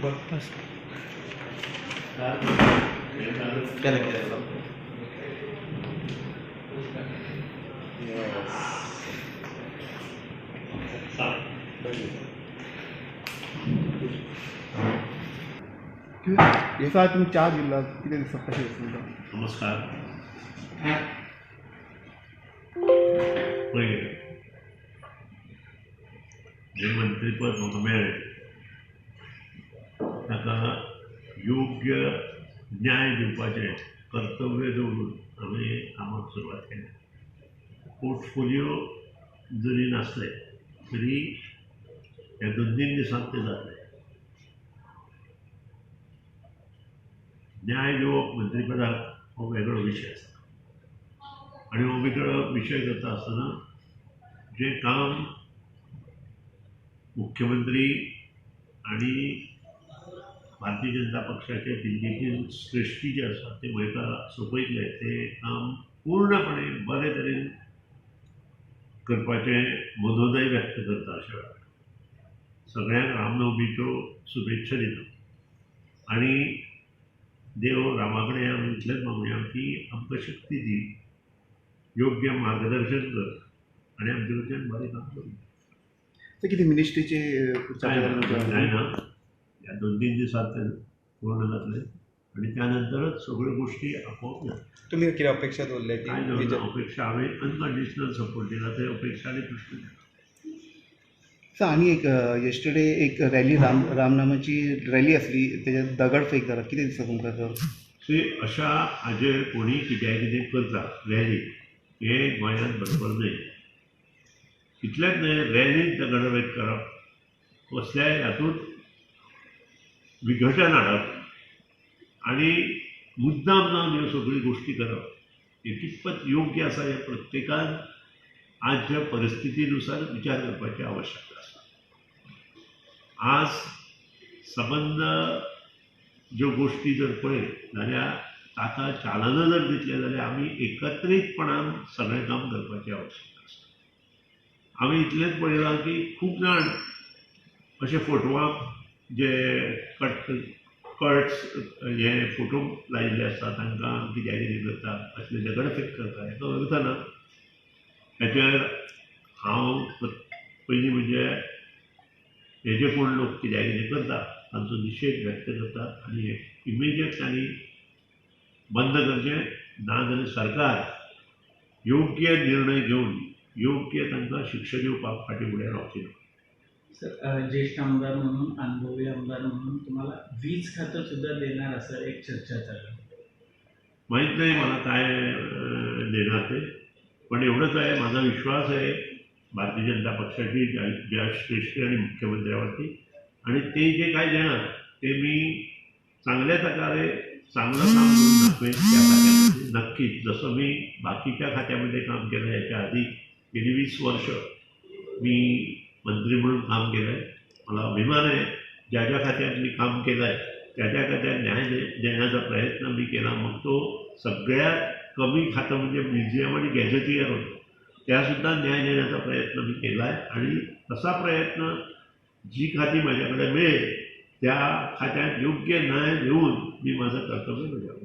बस हेचा तुम्ही चार जिल्हा किती दिसतात कसे दिसतात? नमस्कार. पळय हें मंत्रीपद म्हाका मेळ्ळें ताका योग्य न्याय दिवपाचें कर्तव्य दवरून हांवें कामाक सुरवात केली. पोर्टफोलियो जरी नासलें तरी ह्या 2-3 दिसांत तें जातलें. न्याय दिवप मंत्रीपदाक हो वेगळो विशय आसा आनी हो वेगळो विशय करता आसतना जें काम मुख्यमंत्री आनी भारतीय जनता पक्षाचे दिल्लीचे श्रेश्ठी जे आसा ते म्हाका सोंपयतले तें काम पूर्णपणे बरे तरेन करपाचें मनोदय व्यक्त करता. अशा वेळार सगळ्यांक रामनवमीच्यो शुभेच्छा दिता आनी देव रामा कडेन आमी इतलेंच मागुया की आमकां शक्ती दी, योग्य मार्गदर्शन कर आनी आमचे कडच्यान बरें काम करूं. ते कितें मिनिस्ट्रीचे काय ना ह्या 2-3 दिसांत तें पूर्ण जातलें आनी त्या नंतरच सगळ्यो गोश्टी आपोआप जातल्यो. तुमी कितें अपेक्षा दवरल्या? काय दवरना अपेक्षा, हांवें अनकंडिशनल सपोर्ट दिला, ते अपेक्षा आनी प्रश्न ना. सर आनी एक येस्टरडे एक रॅली रामनामाची रॅली आसली, तेज्यात दगडफेक जाला, कितें दिसता तुमकां सर? सी अशा हाजेर कोणी कित्याय कितें करता रॅली हें गोंयांत बरोबर न्हय. इतलेंच न्हय, रॅलींत दगडफेक करप, कसल्याय हातूंत विघटन हाडप आनी मुद्दाम जावन ह्यो सगळ्यो गोश्टी करप हें कितपत योग्य आसा हें प्रत्येकान आजच्या परिस्थितीनुसार विचार करपाची आवश्यकता आसा. आज सबंद ज्यो गोश्टी जर पळयत जाल्यार ताका चालना जर दितले जाल्यार आमी एकत्रीतपणान सगळें काम करपाची आवश्यकता आसा. आमी इतलेंच पळयलां की खूब जाण अशे फोटवाक जे कट्स हे फोटो लायिल्ले आसता तांकां कित्याक कितें करता, असले दगडफेक करता. हेका अर्थ ना. हेचेर हांव पयलीं म्हणजे हे जे कोण लोक कित्याक कितें करता तांचो निशेध व्यक्त करता आनी हे इमिजिएट तांणी बंद करचें, ना जाल्यार सरकार योग्य निर्णय घेवन योग्य तांकां शिक्षा दिवपाक फाटीं फुडें रावची ना. सर, ज्येष्ठ आमदार म्हणून, अनुभवी आमदार म्हणून तुम्हाला वीज खातं सुद्धा देणार असं एक चर्चा चालू. माहीत नाही मला काय देणार ते, पण एवढंच आहे, माझा विश्वास आहे भारतीय जनता पक्षाची ज्या श्रेष्ठी आणि मुख्यमंत्र्यावरती, आणि ते जे काय देणार ते मी चांगल्या प्रकारे चांगलं काम करून दाखवेन त्या खात्यामध्ये. नक्कीच जसं मी बाकीच्या खात्यामध्ये काम केलं, याच्या आधी गेली 20 वर्ष मी मंत्री म्हणून काम केलं आहे. मला अभिमान आहे ज्या ज्या खात्यात मी काम केलं आहे त्या त्या खात्यात न्याय देण्याचा प्रयत्न मी केला. मग तो सगळ्यात कमी खातं म्हणजे म्युझियम आणि गॅझेटियर होतं, त्यासुद्धा न्याय देण्याचा प्रयत्न मी केला आहे. आणि तसा प्रयत्न जी खाती माझ्याकडे मिळेल त्या खात्यात योग्य न्याय देऊन मी माझं कर्तव्य बजावेन.